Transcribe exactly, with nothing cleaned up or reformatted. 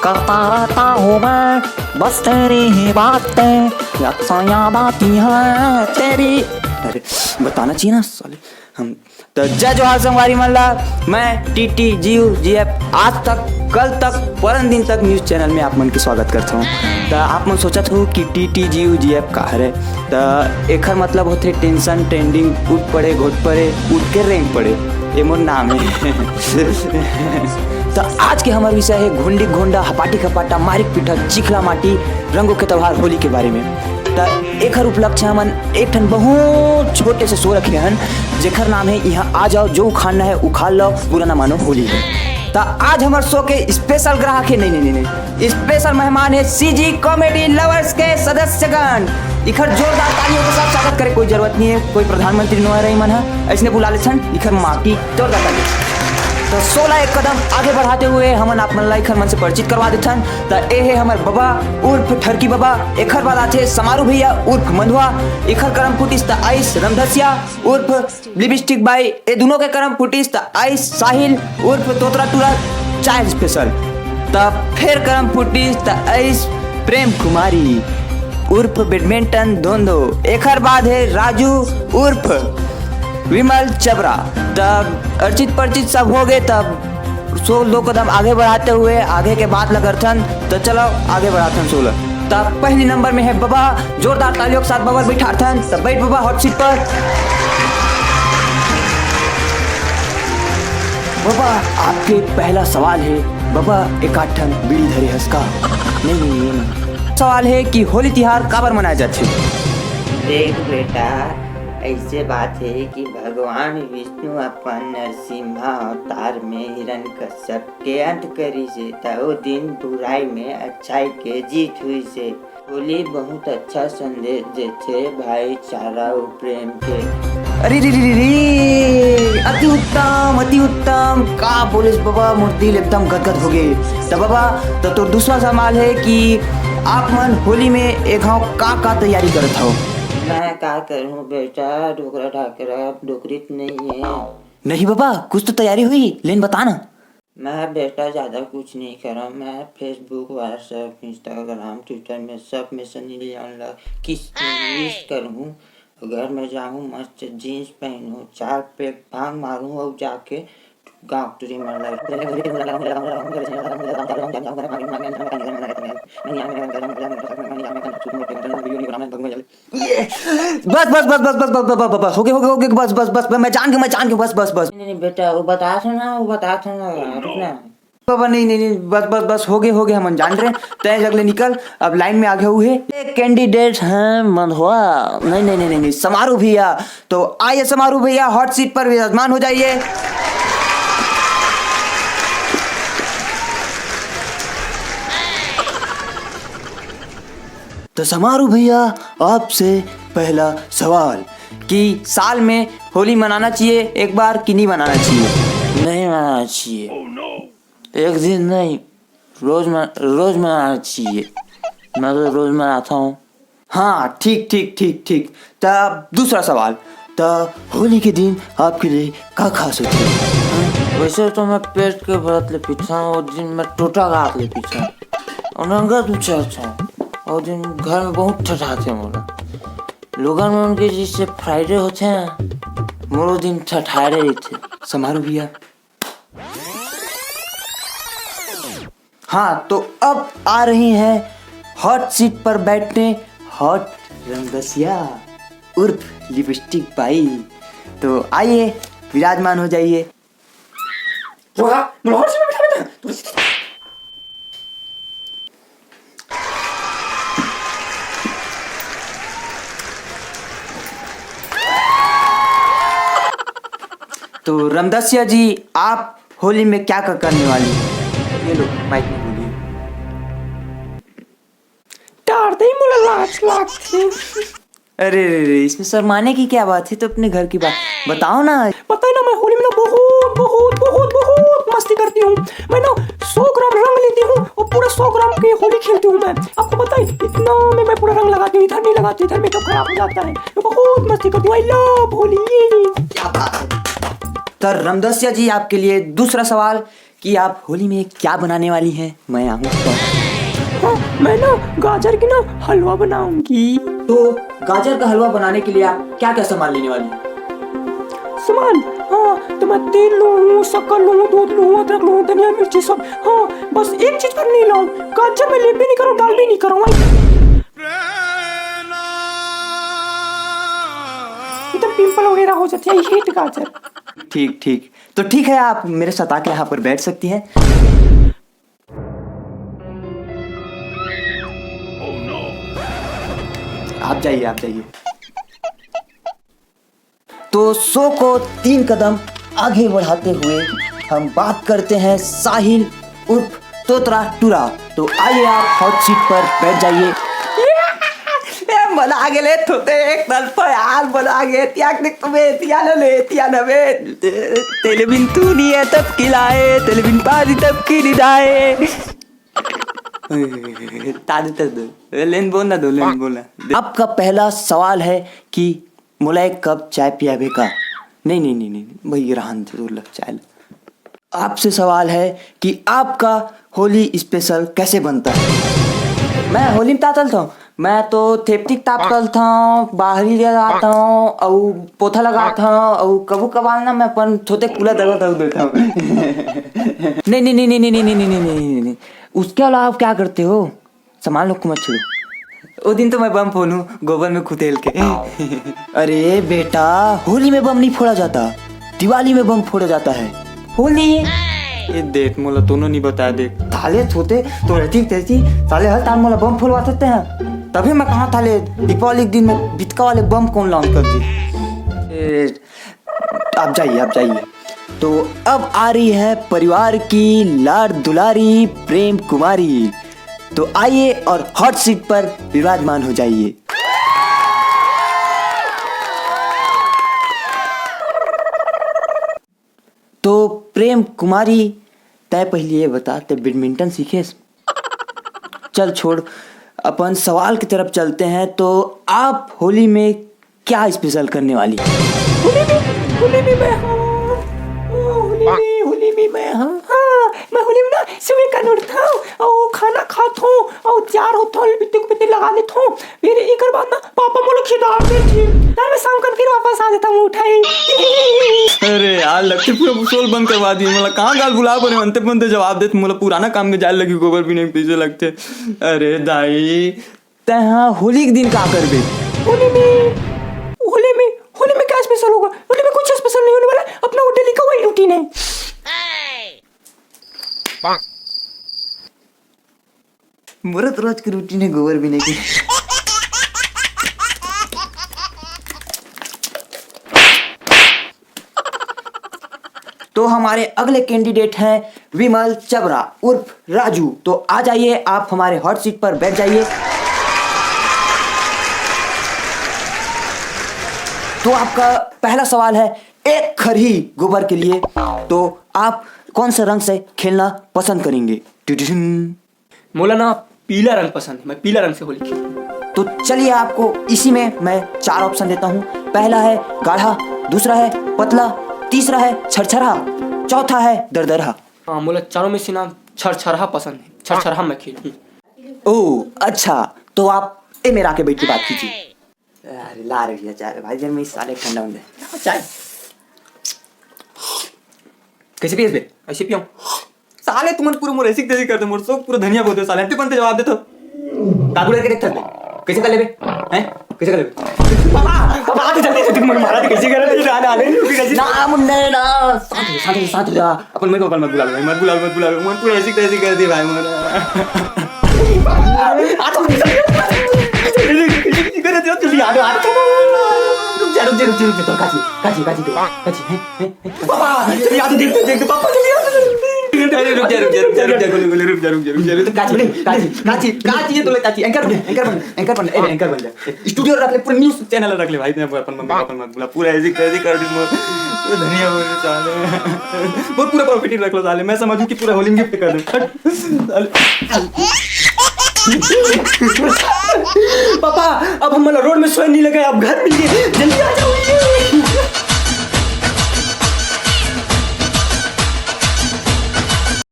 करता रहता हूँ मैं, बस तेरी ही बातें याद आती हैं तेरी। अरे, बताना चाहिए ना साले। हम तो जय जोहार संगवारी मन ला, मैं T T G U G F आज तक, कल तक, परन दिन तक न्यूज चैनल में आप मन के स्वागत करता हूँ। तो आप मन सोचत हो कि T T G U G F का हरे, तो एखर मतलब होथे टेंशन ट्रेंडिंग, उठ पड़े, घोट पड़े, उठ के रेंग पड़े। ये मोर नाम है। तो आज के हमार विषय है घुंडी घोंडा, हपाटी खपाटा, मारिक पीठा, चिखला माटी, रंगों के त्योहार होली के बारे में। तो एखर उपलक्ष्य हमन एक ठन बहुत छोटे से शो रखे हन, जेखर नाम है यहाँ आ जाओ, जो उखाड़ना है उखाड़ लो, बुरा ना मानो, होली है। तो आज हमार शो के स्पेशल ग्राहक है, नहीं, नहीं, नहीं, नहीं, स्पेशल मेहमान है सी जी कॉमेडी लवर्स के सदस्यगण। इखर जोरदार तालियों के साथ स्वागत करे, कोई जरूरत नहीं है, कोई प्रधानमंत्री नोहर रही मन है, ऐसने बुला लेथन, इखर माटी जोरदार ताली। तो शो ला एक कदम आगे बढ़ाते हुए हमन आप मन ला इखर मन से परिचित करवा देथन। त ए हे हमर बबा उर्फ ठरकी बबा, एखर बाद आथे समारू भैया उर्फ मंधुआ, एखर करम फुटिस त आइस रमधसिया उर्फ लिपस्टिक बाई, ए दुनों के करम फुटिस त आइस साहिल उर्फ तोतरा टूरा चाय स्पेशल। त फेर करम फुटिस त आइस प्रेम कुमारी उर्फ बैडमिंटन धोंधो। एखर बाद है राजू उर्फ विमल चबरा। त अर्चित पर्चित सब हो गए, तब शो ला दो कदम आगे बढ़ाते हुए आगे के बात ला करथन। तो चलो आगे बढ़ाथन शो ला। त पहली नंबर में है बबा, जोरदार तालियों के साथ बबा बैठाथन। त बैठ बबा हॉट सीट पर। बबा, आपके पहला सवाल है, बबा, एक आध ठन बीड़ी धरे हस का? नहीं, नहीं, नहीं, नहीं। सवाल है कि होली तिहार काबर मनाए जाथे? देख बेटा, ऐसे बात है कि भगवान विष्णु अपन नरसिम्हा अवतार में हिरण्यकश्यप के अंत करिस हे, त ओ दिन बुराई में अच्छाई के जीत हुई से। होली बहुत अच्छा संदेश देथे भाईचारा अउ प्रेम के। अरे रे रे रे रे, अति उत्तम, अति उत्तम। का बोलिस बबा, मोर दिल एकदम गदगद हो गए। त बबा, त तोर दूसरा सवाल है कि आप मन होली में ए घाव का का तैयारी करत हव? मैं का करूं बेटा, डोकरा ढाकरा डोकरी तो नहीं है। नहीं बबा, कुछ तो तैयारी हुई, लेन बता ना। मैं बेटा ज्यादा कुछ नहीं करंव, मैं Facebook, WhatsApp, Instagram, Twitter में सब में सनी लियोन ला किस विश करूँ। घर में जाऊँ, मस्त जींस पहनूँ, चार पैक भांग मारूँ और जाके गाँव टूरी मन ला ये, बस, बस, बस, हो गए, हो गए, हो गए, बस, बस, बस, बस, मैं जान के, मैं जान के, बस, बस, बस। नहीं, नहीं, बेटा, वो बता था ना, वो बता था ना, रुक ना। बाबा, नहीं, नहीं, नहीं, बस, बस, बस, हो गए, हो गए, हमन जान रहे। तय जगले निकल, अब लाइन में आगे हुए। ये कैंडिडेट हैं मंधवा। नहीं, नहीं, नहीं, नहीं, नहीं, समारू भैया। तो आइए समारू भैया, हॉट सीट पर विराजमान हो जाइए। तो समारू भैया, आपसे पहला सवाल कि साल में होली मनाना चाहिए एक बार कि नहीं मनाना चाहिए? नहीं मनाना चाहिए। एक दिन नहीं, रोज म-, रोज मनाना चाहिए। मैं तो रोज मनाता हूँ। हाँ, ठीक, ठीक, ठीक, ठीक। तब दूसरा सवाल, त होली के दिन आपके लिए का खास होथे? हाँ? वैसे तो मैं पेट के व्रत ले पीथंव, वो दिन मैं टोटा घात ले पीथंव, और नंगा दूध चढ़थंव, और दिन घर में बहुत ठठाथे मोला। लोगन मन के जैसे फ्राइडे होथे ना, मोरो दिन ठठारे रहिथे। समारू भैया। हाँ, तो अब आ रही हैं हॉट सीट पर बैठने हॉट रमदसिया उर्फ लिपस्टिक बाई। तो आइए, विराजमान हो जाइए। तो रमदसिया जी, आप होली में क्या क्या करने वाली हैं? ये लो, माइक में बोलिए। डार दे, मोला लाज लागथे। अरे रे रे, इसमें शर्माने की क्या बात है, तो अपने घर की बात बताओ ना। पता है ना, मैं होली में ना बहुत, बहुत, बहुत, बहुत मस्ती करती हूँ। मैं ना सौ ग्राम रंग लेती हूँ और पूरा सौ ग्राम की होली खेलती हूँ मैं। आपको पता है, इतना में मैं पूरा रंग लगाती हूँ, इधर नहीं लगाती, इधर मेकअप खराब हो जाता है। मैं बहुत मस्ती करती हूँ, I love होली। क्या बात है। तो रमदसिया जी, आपके लिए दूसरा सवाल कि आप होली में क्या बनाने वाली हैं, मैं आऊँ तो। हाँ, मैं ना गाजर की ना हलवा बनाऊंगी। तो गाजर का हलवा बनाने के लिए आप क्या क्या सामान लेने वाली हैं? सामान? हाँ, तो मैं तेल लूँ, शक्कर लूँ, दूध लूँ, अदरक लूँ, धनिया, मिर्ची सब। हाँ, बस एक चीज पर नहीं लाऊँ, गाजर मैं लेबे नहीं करूँ, डालबे नहीं करूँ। एकदम पिंपल वगैरह हो जाती है, हीट गाजर। ठीक ठीक, तो ठीक है, आप मेरे साथ आके यहाँ पर बैठ सकती हैं। आप जाइए, आप जाइए। तो शो को तीन कदम आगे बढ़ाते हुए हम बात करते हैं साहिल उर्फ तोतरा टूरा। तो आइए, आप हॉट सीट पर बैठ जाइए। ए, मना गेले थोते एक तरफा यार, मना गे त्याग देख तुम्हें, तिया न ले, तिया न बे। तेले बिन तू नहीं है तब किलाए, तेले बिन पानी तब की निदाए। तादे तक दो। ए, लेन बोल ना दो, लेन बोल ना। आपका पहला सवाल है कि मोला एक कप चाय पियाबे का? नहीं, नहीं, नहीं, नहीं, नहीं, भाई, रहन दे, दुर्लभ चाय ला। आपसे सवाल है कि आपका होली स्पेशल कैसे बनता है? मैं होली में तातल था, मैं तो थेपटिक ताप तल था, बाहरी ले आता हूँ, अउ पोथा लगाता हूँ, अउ कभू कभार ना मैं अपन छोटे कूला दगा दग देता हूँ। नहीं, नहीं, नहीं, नहीं, नहीं, नहीं, नहीं, नहीं, नहीं, नहीं, नहीं। उसके अलावा आप क्या करते हो? सामान लोग को मत छेड़ो। वो दिन तो मैं बम फोड़ूं गोबर में खुदेल के। अरे बेटा, होली में बम नहीं फोड़ा जाता, दिवाली में बम फोड़ा जाता है। होली। ये देख, मोला तूनो नहीं बताया, देख। ताले छोटे तो रहती तैसी, साले हर ताल मोला बम फोड़वा सकते हैं। तभी मैं कहा ताले दीपावली के दिन में बितका वाले बम कौन लॉन्च कर दी। ए, आप जाइए, आप जाइए। तो अब आ रही है परिवार की लाड़ दुलारी प्रेम कुमारी। तो आइए और हॉट सीट पर विराजमान हो जाइए। तो प्रेम कुमारी, तय पहले ये बता, तय बैडमिंटन सीखेस? चल छोड़, अपन सवाल की तरफ चलते हैं। तो आप होली में क्या स्पेशल करने वाली? होली में, होली में मैं हाँ, ओ, होली में, होली में मैं हाँ, हाँ, मैं होली में ना सुबह का उठता हूँ, और खाना खात हूँ, और तैयार होता हूँ, बित्ते को बित्ते लगा लेता हूँ। फिर एकर बाद ना पापा मोला खिदार देथे, तार मैं शाम कन फिर वापस आ जाता हूँ उठाई। अरे यार, लगथे पूरा बुसोल बंद करवा दिए। मोला कहाँ गाल बुला बने, अंते पंते जवाब देत, मोला पुराना काम में जाए लगी, गोबर भी नहीं पीछे लगथे। अरे दाई, तैं हा होली के दिन का करबे? होली में, होली में, होली में क्या स्पेशल होगा? होली में कुछ स्पेशल नहीं होने वाला, अपना वो डेली का वही रूटीन है। मोर तो रोज की रूटीन है, गोबर भी नहीं की। तो हमारे अगले कैंडिडेट हैं विमल चबरा उर्फ राजू। तो आ जाइए, आप हमारे हॉट सीट पर बैठ जाइए। तो आपका पहला सवाल है एक खरही गोबर के लिए। तो आप कौन से रंग से खेलना पसंद करेंगे? टुटुन। मोला ना पीला रंग पसंद है, मैं पीला रंग से होली खेलूँ। तो चलिए, आपको इसी में मैं चार ऑप्शन देता हूँ। पहला है गाढ़ा, दूसरा है पतला, तीसरा है छरछरहा, चौथा है दरदरहा। हाँ, मोला चारों में से ना छरछरहा पसंद है, छरछरहा मैं खेलूँ। ओ अच्छा, तो आप ए मेरा के बैठ के बात कीजिए। अरे ला रे भैया चाय रे भाई, जब मैं इस साले ठंडा होने दे। चाय कैसे पियस बे? ऐसे पियो। साले तुमन पूरा मोर ऐसी तैसी कर दे, मोर शौक पूरा धनिया बोते साले। अंते पंते जवाब दे तो। काबू लड़के देख सकते कैसे कर लेबे? हैं? कैसे कर लेबे? पापा, पापा, आ तो जल्दी, जल्दी, मोर मारा तो कैसे कर रहे? ना, ना, नहीं, रुक, कैसे? ना, मुन्ने, ना। शांत हो जा, शांत हो जा, शांत हो जा। अपन मेरे को अपन मत बुला लो भाई, मत बुला लो, मत बुला लो। मोर पूरा ऐसी तैसी कर दी भाई, मोर। आ तो जल्दी, जल्दी, जल्दी, आ जाओ, आ जाओ। रुक जा, रुक जा, रुक जा, रुक जा, तो काची, काची, काची, तो काची, हैं, हैं, हैं। पापा, जल्दी आ तो देख, देख, देख, पापा, जल्दी आ तो जल्दी। अरे, रुक जा, रुक जा, रुक जा, रुक जा, गोलू, गोलू, रुक जा, रुक जा, रुक जा, रुक जा। तो काची, काची, काची, काची, ये तो ले काची, एंकर बन, एंकर बन, एंकर बन, ए, एंकर बन जा। स्टूडियो रख ले, पूरा न्यूज़ चैनल रख ले भाई, अपन, अपन, अपन, अपन, अपन, पूरा ऐसी तैसी कर दी, मोर, पूरा धनिया बोल रहे साले। मोर पूरा प्रॉपर्टी रख लो साले, मैं समझूं कि पूरा होली में गिफ्ट कर दूं। हट, साले। पापा, अब हमला रोड में सोए नहीं लगे, अब घर मिल गए, जल्दी आ जाओ।